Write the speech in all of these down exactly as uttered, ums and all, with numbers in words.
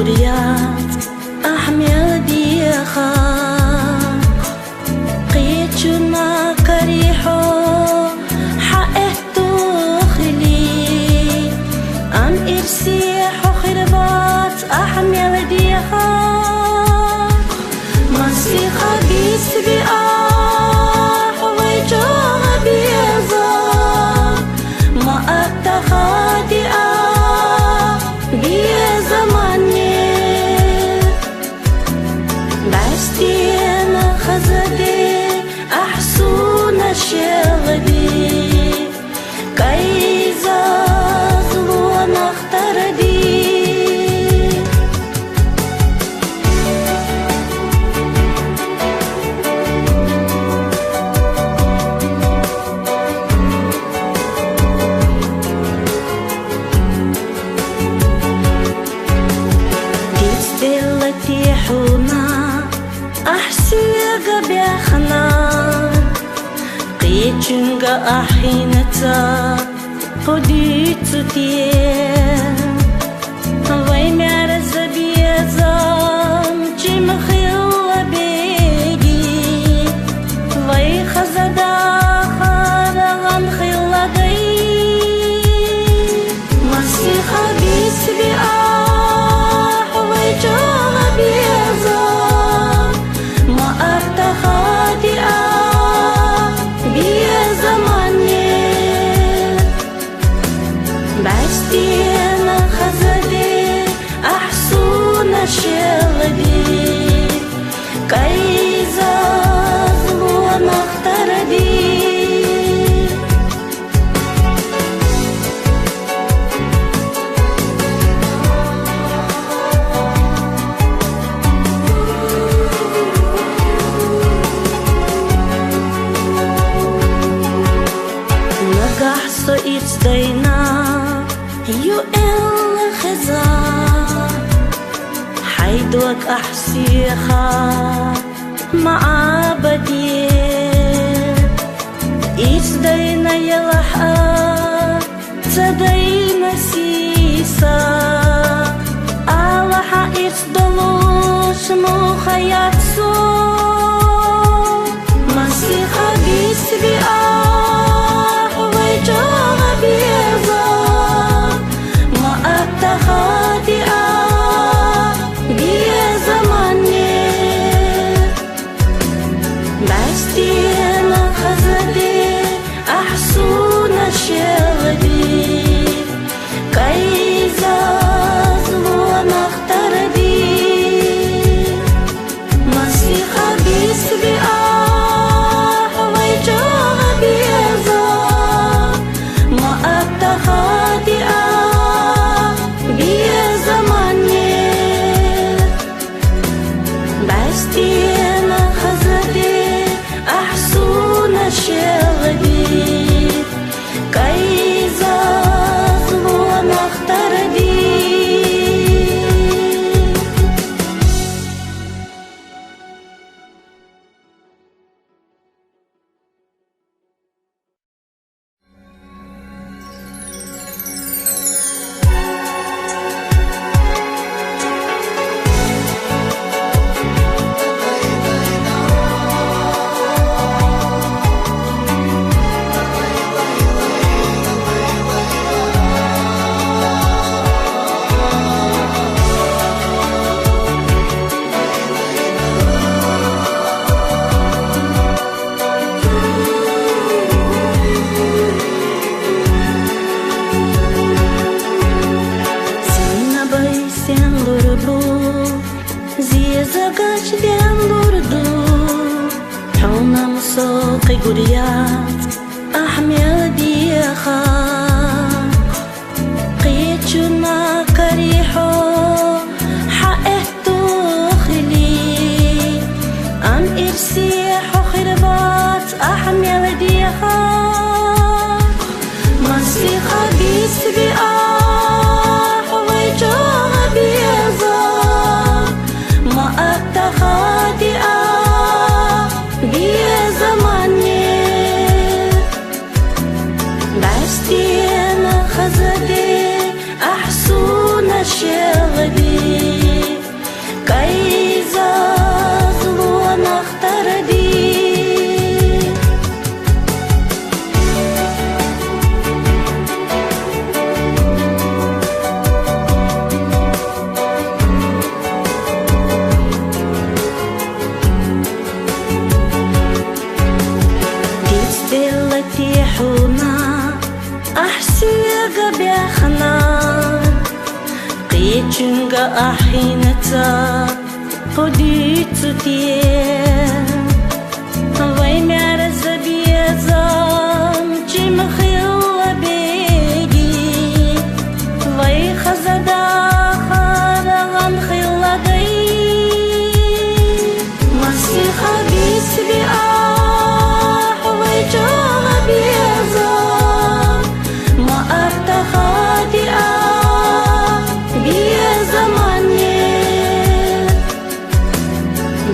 Яц ахмел дехах, кхечуна карихьо хьаэтто хили, ам ирси хьо хирбац ахмел дехах. Масиха бисби ахӀ вай чӀала беза, ма аттахади ахӀ беза манне. БӀестиэна хазаде ахӀ суна шелби, кайзазлуан ахтарди. Дицделла техуна ахӀ сега бяхна, кьичунга ахӀинаца хъудицутие. Вай мярза безам чимхилла беги, вай хазада харагъан хилла гай. Масиха бисби ахӀ вай чӀала беза, ма аттахади ахӀ беза манне. БӀестиэна хазаде ахӀ суна шелби, кайзазлуан ахтарди. Нагагь со ицдайна ю элла хеза, хӀай дуа кӀахь сиха мягӀабаде. Ицдайна елахьа, цадайна сиса, алахьа ицдалуш мухаят со. Масиха бисби ахӀ вай чӀала беза, ма аттахади ахӀ беза манне. БӀестиэна хазаде ахӀ суна шелби, кайзазлуан ахтарди. Масиха бисби ахӀ вай чӀала беза, ма аттахади ахӀ беза манне. БӀестиэна хазаде ахӀ суна шелби, кайзазлуан ахтарди. Зинабай сен лурбу, зезагач ден лурду, хӀунам со къигуряц, ахмел диха. Кхечуна карихьо хьаэтту хили, ам ирси хьо хирбац ахмел диха. Масиха бисби ахӀ вай чӀала беза, ма аттахади ахӀ беза манне. БӀестиэна хазаде ахӀ суна шелби, кӀудуцути. Вай мярза безам чим хилла беги, вай хаза дахараган хилла дай. Масиха бисби ахӀ вай чӀала безам, ма аттахади ахӀ безаманне.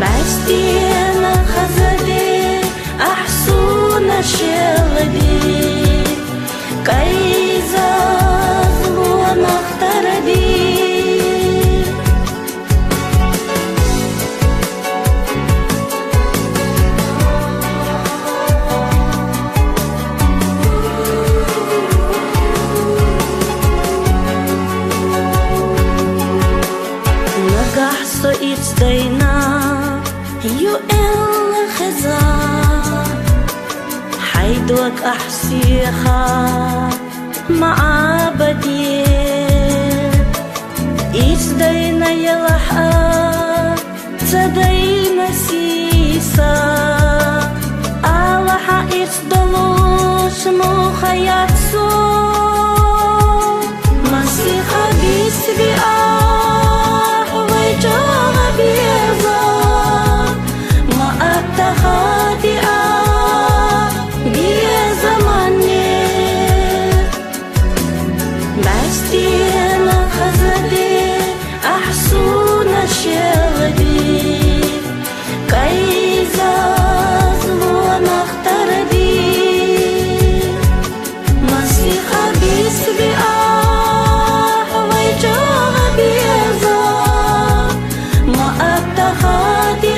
БястӀина хазади ахӀсуна шелди, кайзазлу нахтарди. Нагагь со ицдайна юэлла хеза, хӀяйдуа кӀахь сиха мягӀабаде. Ицдайна елахьа, цадайна сиса, алахьа ицдалуш мухаят со. Масиха бисби ахӀ вай чӀала безам, ма аттахади ахӀ безаманне. БястӀина хазади ахӀсуна шелди, кайзазлу нахтарди. Масиха бисби ахӀ вай чӀала безам, ма аттахади